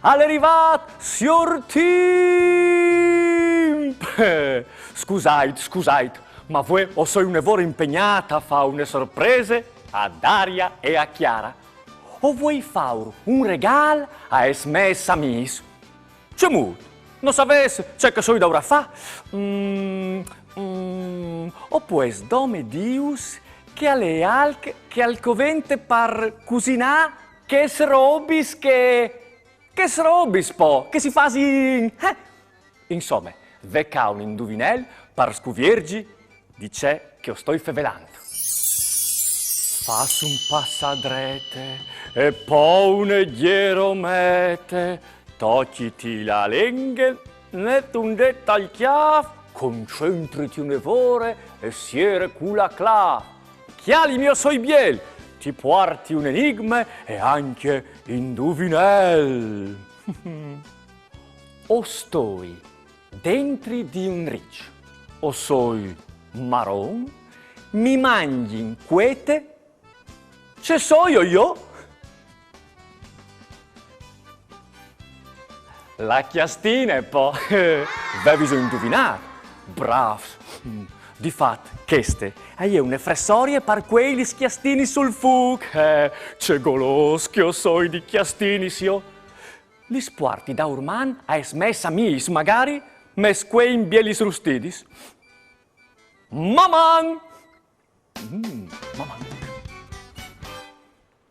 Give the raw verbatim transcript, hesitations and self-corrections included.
Al è rivât siôr Timp! Scusait, scusait, ma vuê o soi une vore impegnât a fâ une sorprese a Daria e a Chiara. O vuei fâur un regâl aes mês amîs. Cemût? No savês ce che o soi daûr a fâ? Mm, mm, o pues dome dîus che al è alc che al covente par cusinâ chês robis che... Chês robis po, che si fasin, eh? Insome, ve ca un induvinel par scuvierzi di ce che o stoi fevelant. Fâs un pas a drete e po une gjeromete, tocjiti la lenghe, met un dêt al cjâf, concentriti une vore e siere cu la clâf. Cjalimi, o soi biel, ti puarti un enigme e ancje induvinel. O stoi dentri di un riç, o soi maron, mi mangjin cuete, ce soio jo? La cjastine, po! Vevis induvinât? Brâfs! Mm. Di fat, cheste e je une fressorie par cuei lis cjastinis sul fûc. Eh, ce golôs che o soi di cjastinis jo! Lis puarti daurman aes mês amîs, magari mes cuein bielis rustidis. Maman! Mm, maman,